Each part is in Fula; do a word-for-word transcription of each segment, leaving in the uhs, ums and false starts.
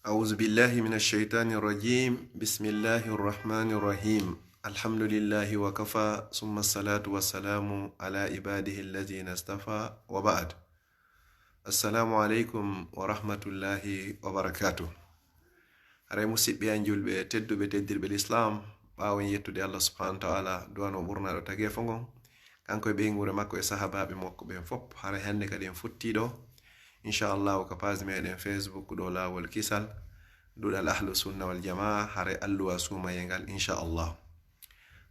أعوذ بالله من الشيطان الرجيم. بسم الله الرحمن الرحيم. الحمد لله وكفى، ثم الصلاة والسلام على عباده الذين اصطفى، وبعد. السلام عليكم ورحمة الله وبركاته. Haray musiɓɓe an julɓe tedduɓe teddirɓe l'islam, ɓaawo en yettude Allah subhanahu wa ta'ala, du'ano ɓurnaɗo tageefo ngon, kanko e ɓeynguure makko e sahabaaɓe makko ɓen fop, haray hannde kadi en fottii ɗo, inchallahu, ka page meɗen Facebook ɗo, Laawol Kisal, Duɗal Ahlu Sunna wal Jamaa, haray alluwa suumayee ngal, inchallah.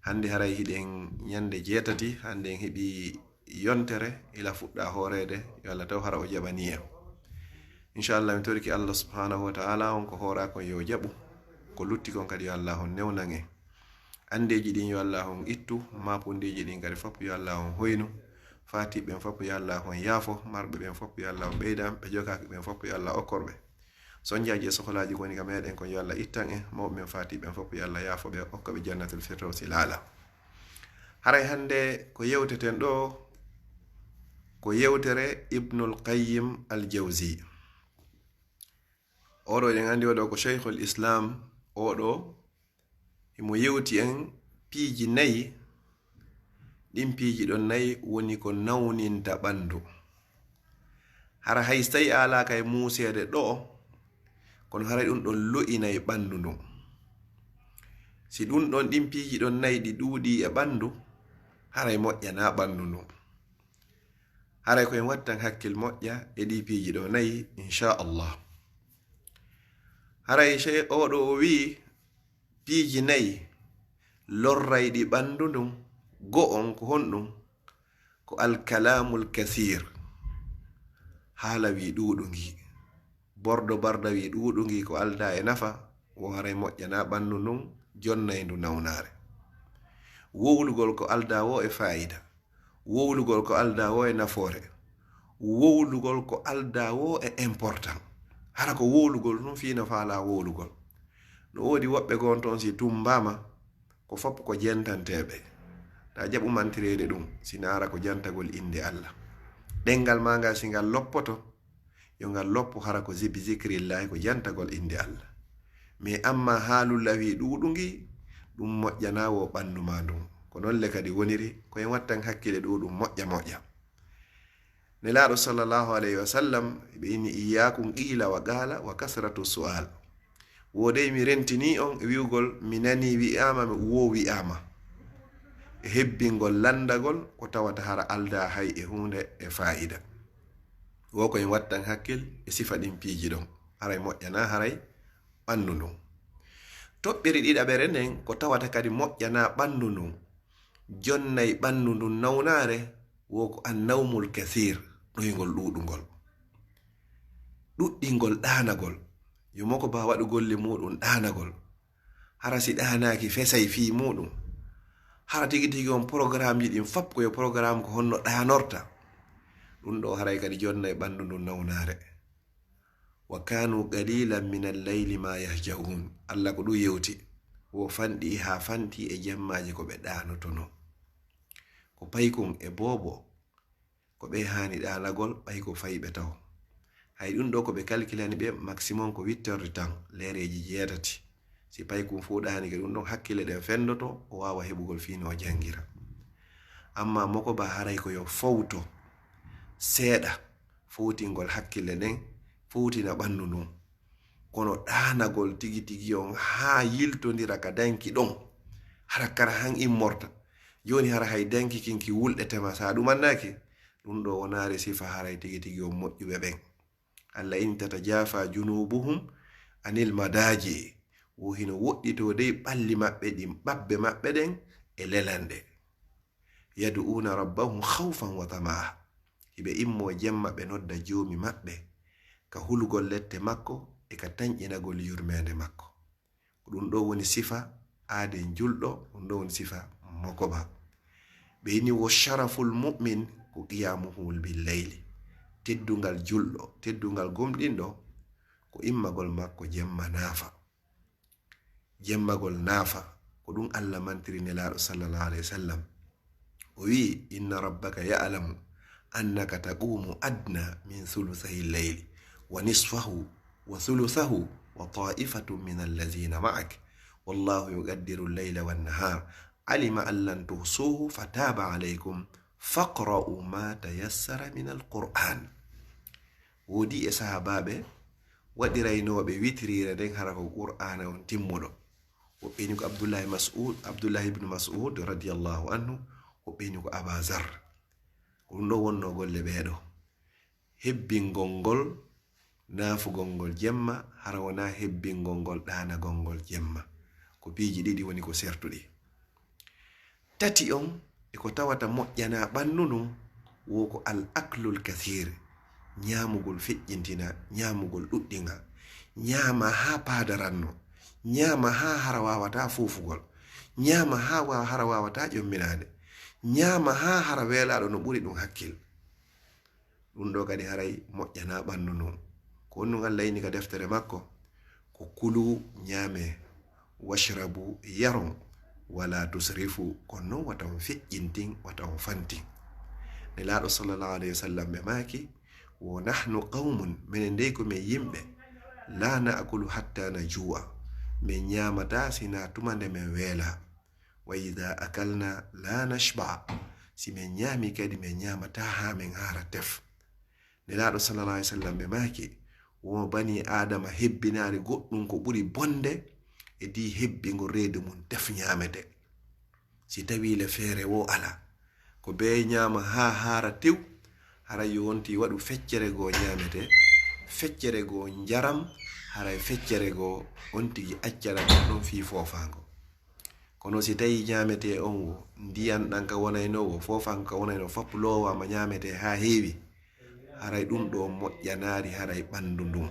Hannde haray hiɗen ñannde jeetati, hannde en heɓi yontere ila fuɗɗa hooreede, yo Allah taw hara o jaɓanii en. Inchallah, mi torike Allah subhanahu wa ta'ala, on ko hooraa kon yo jaɓu, ko lutti kon kadi yo Allah on newnan en. Anndeeji ɗin yo Allah on ittu, maapundeeji ɗin kadi fop yo Allah on hoynu, faatiiɓe ɓen fop yo Allah on yaafo, marɓe ɓen fop yo Allah on ɓeydan, ɓe jogaaki ɓen fop yo Allah okkor ɓe. Sonjaaji e sohlaaji ko woni ka meɗen kon yo Allah ittan en, mawɓe men faatiiɓe ɓen fop yo Allah yaafo ɓe, okka ɓe jannatul firdawsi laala. Haray hannde ko yewteten ɗo, ko yewtere Ibnul Qayyim al Jawzi. Oɗo eɗen anndi oɗo ko Shaykhul Islam, oɗo himo yewti en piiji nayi, ɗin piiji ɗon nayi woni ko nawninta ɓanndu. Hara hay so tawi a alaaka e muuseede ɗo, kono haray ɗum ɗon lo'inay ɓanndu ndun. Si ɗum ɗon, ɗin piiji ɗon nayi ɗi ɗuuɗi e ɓanndu, haray moƴƴana ɓanndu ndun. Haray ko en wattan hakkil moƴƴa e ɗi piiji ɗo nayi, inchallah. Haray sey oɗo o wi'i, piiji nayi lorrayɗi ɓanndu ndun, go'on ko honɗum? Ko alkalamul kasir, haala wi ɗuuɗu ngi, bordo barda wi ɗuuɗu ngi, ko alda e nafa, wo haray moƴƴana ɓanndu ndun, jonnay ndu nawnaare. Wowlugol ko alda wo e faayida, wowlugol ko alda wo e nafoore, wowlugol ko alda wo e important. Hara ko wowlugol ɗum fii no faala wowlugol. No woodi woɓɓe gon toon si tumbaama, ko fop ko jentanteeɓe. Ta jaɓu mantireede ɗum, si naara ko jantagol innde Allah. Ɗenngal maa ngal si ngal loppoto, yo ngal loppo hara ko zibi zikrillahi, ko jantagol innde Allah. Mais amma haalu lawi ɗuuɗu ngi, ɗum moƴƴana wo ɓanndu maa ndun. Ko noon le kadi woniri, ko en wattan hakkile ɗuuɗum moƴƴa moƴƴa. Nelaaɗo sallallahu alayhi wa sallam, ɓe inni, "Iyyakum qila wa qala wa kasratu su'al." Wo dey mi rentini on e wi'ugol, mi nani wi'aama, mi wo wi'aama. E hebbingol lanndagol ko tawata hara alda hay e huunde e faayida. Wo ko en wattan hakkil e sifa ɗin piiji ɗon. Haray moƴƴana, haray ɓanndu ndun. Toɓɓere ɗiɗaɓere nden ko tawata kadi moƴƴana ɓanndu ndun, jonnay ɓanndu ndun nawnaare, wo ko annawmul kasiir, ɗoyngol ɗuuɗungol. Ɗuɗɗingol ɗaanagol. Yo moko ba waɗu golle muuɗum ɗaanagol. Hara si ɗaanaaki fesay fii muuɗum. Hara tigi tigi on programmeji ɗin fop ko yo programme ko honno ɗaanorta. Ɗum ɗo haray kadi jonnay ɓanndu ndun nawnaare. "Wa kanu qalilan min al-layli ma yahja'un." Allah ko ɗum yewti. Wo fanɗi haa fanti e jemmaaji ko ɓe ɗaanotono. Ko paykun e boobo, ko ɓe haani ɗaanagol, ɓay ko fayɓe taw. Hay ɗum ɗo ko ɓe kalkilani ɓe, maximum ko huit heures de temps, leereeji jeetati. Si paykun fuu ɗaanike ɗum ɗon, hakkille ɗen fenndoto, o waawa heɓugol fii no o janngira. Amma moko ba haray ko yo fowto seeɗa, fowtingol hakkille ɗen, fowtina ɓanndu ndun. Kono ɗaanagol tigi tigi on haa yiltondira ka danki ɗon, hara kara han immorta. Jooni hara hay danki kin ki wulɗetema, sa ɗum annaaki, ɗum ɗo wonaare sifa haray tigi tigi on moƴƴuɓe ɓen. Allah inni, "Tatajafa junubuhum anil madaji." Wo hino woɗɗitoo dey ɓalli maɓɓe ɗin, ɓabbe maɓɓe ɗen e lelanɗe. "Yad'una rabbahum khawfan wa tamaa." Hiɓe immoo jemma ɓe nodda joomi maɓɓe ka hulugol lette makko e ka tanƴinagol yurmeende makko. Ko ɗum ɗo woni sifa aaden julɗo, ɗum ɗo woni sifa mokoba. Ɓe inni, "Wo sharaful mu'min ko qiyamuhu bil layli." Teddungal julɗo, teddungal gomɗinɗo ko immagol makko jemma naafa. Jemmagol naafa, ko ɗum Allah mantiri Nelaaɗo sallallahu alayhi wa sallam. O wi'i, "Inna rabbaka ya'lamu annaka taqumu adna min thuluthayi layli wa nisfahu wa thuluthahu وطائفة من الذين معك والله يقدر الليل والنهار علم أن لن تحصوه فتاب عليكم فاقرؤوا ما تيسر من القرآن. Woodi e sahaabaaɓe waɗiraynooɓe witriire nden hara ko Qur'aana on timmuɗo. Woɓɓe ni ko Abdullahi Mas'ud, Abdullahi ibn Mas'ud radiyallahu anhu, woɓɓe ni ko Aba Zar. Ko ɗum ɗo wonno golle ɓeeɗo. Hebbingol ngol, naafugol ngol jemma, hara wonaa hebbingol ngol ɗaanagol ngol jemma. Ko piiji ɗiɗi woni ko sertuɗi. Tati on, e ko tawata moƴƴana ɓanndu ndun, wo ko al aklul kathir, ñaamugol feƴƴintina, ñaamugol ɗuɗɗinga, ñaama haa paadaranno, ñaama haa hara waawataa fuufugol, ñaama haa wa-, hara waawataa ƴomminaade, ñaama haa hara weelaaɗo no ɓuri ɗum hakkil. Ɗum ɗo kadi haray moƴƴana ɓanndu ndun. Ko honɗum Allah inni ka deftere makko? Ko kulu, ñaame, washrabu, yaron, wala tusrifu, kono non wata on feƴƴintin, wata on fantin. Nelaaɗo sallallahu alayhi wa sallam ɓe maaki, wo nahnu qawmun, menen dey ko men yimɓe, la naakulu hatta najuu'a, men ñaamataa sinaa tuma nde men weelaa. Wa idha akalna la nashba, si men ñaami kadi men ñaamataa haa men haara tef. Nelaaɗo sallallahu alayhi wa sallam ɓe maaki, wo bani Aadama hebbinaali goɗɗum ko ɓuri bonde e di hebbingol reedu mum tef ñaamete. Si tawii le feere wo alaa, ko bee ñaama haa haara tew, haray yo on tigi waɗu feccere goo ñaamete, feccere goo njaram, haray feccere goo on tigi accana ɗum ɗon fii foofaango. Kono si tawii ñaametee on wo, ndiyan ɗan ka wonayno wo, foofan ka wonayno, fop loowaama ñaametee haa heewi, haray ɗum ɗo moƴƴanaali haray ɓanndu ndun.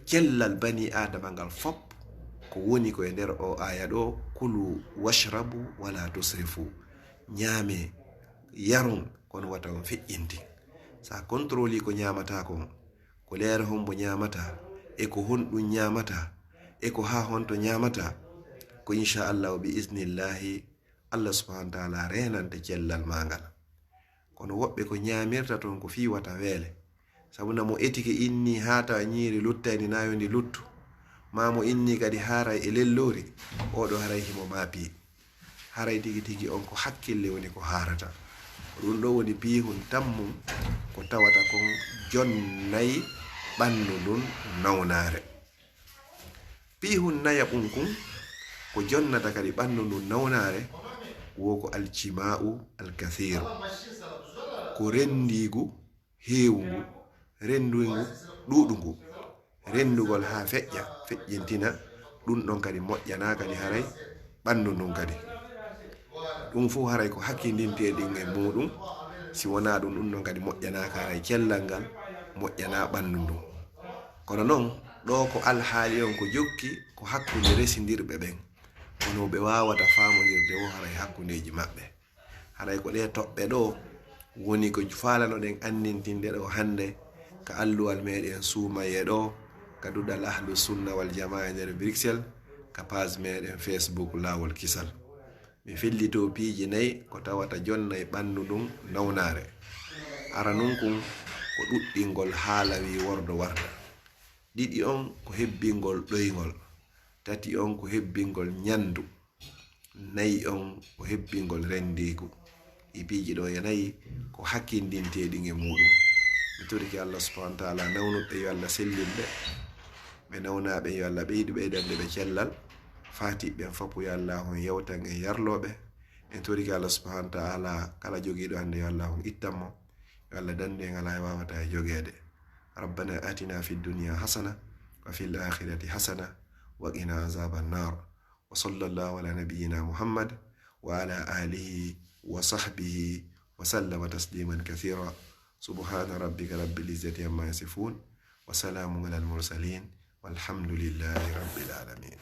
Cellal bani Aadama ngal fop ko woni ko e nder o aaya ɗo, kulu washrabu wala tusrifu. Ñaamee, yaron, kono wata on feƴƴintin. Sa kontroli ko ñaamataa kon, ko leere hombo ñaamataa, e ko honɗum ñaamataa, e ko haa honto ñaamataa, ko inchallahu bi isnillahi Allah subhanahu wa taala reenante cellal maa ngal. Kono woɓɓe ko ñaamirta ton ko fii wata weele. Sabu na mo etike inni haa tawa ñiiri luttayni na yo ndi luttu. Maa mo inni kadi haaray e lelloori, oo ɗo haray himo maapii. Haray tigi tigi on ko hakkille woni ko haarata. Ko ɗum ɗo woni piihun tammum ko tawata kon jonnay ɓanndu ndun nawnaare. Piihun nayaɓun kun ko jonnata kadi ɓanndu ndun nawnaare, wo ko aljima'u alkathiru. Ko renndiigu heewungu, renndiigu ɗuuɗungu. Renndugol haa feƴƴa, feƴƴintina, ɗum ɗon kadi moƴƴanaa kadi haray ɓanndu ndun kadi. Ɗum fof haray ko hakkindinteeɗi e muuɗum, si wonaa ɗum, ɗum ɗon kadi moƴƴanaaka haray cellal ngal, moƴƴanaa ɓanndu ndun. Kono noon, ɗo ko alhaali on ko jokki, ko hakkunde resindirɓe ɓen, kono ɓe waawata faamondirde wo haray hakkundeeji maɓɓe. Haray ko ɗee toɓɓe ɗo woni ko faalanoɗen anndintinde ɗo hannde ka alluwal meɗen suumayee ɗo, ka duɗal Ahlu Sunna wal Jamaa e nder Bruxelles, ka page meɗen Facebook Laawol Kisal. Mi fellito piiji nayi ko tawata jonnay ɓanndu ndun nawnaare. Aranun kun ko ɗuɗɗingol haala wii wordo warda. Ɗiɗi on ko hebbingol ɗoyngol. Tati on ko hebbingol ñanndu. Nayi on ko hebbingol renndiigu. Ɗi piiji ɗo e nayi ko hakkindinteeɗi e muuɗum. Mi torike Allah subhanahu wa taala nawnuɓe yo Allah sellin ɓe. Ɓe nawnaaɓe yo Allah ɓeydu ɓeydande ɓe cellal. Faatiɓe ɓen fof yo Allah on yewtan en yarlooɓe. En torike Allah subhanahu wa taala kala jogiiɗo hannde yo Allah on ittan mo. Yo Allah dandu en alaa e waawataa e jogeede. ربنا آتنا في الدنيا حسنة وفي الآخرة حسنة وقنا عذاب النار. وصلى الله على نبينا محمد وعلى آله وصحبه وسلم تسليما كثيرا. سبحان ربك رب العزة عما يصفون. وسلام على المرسلين. والحمد لله رب العالمين.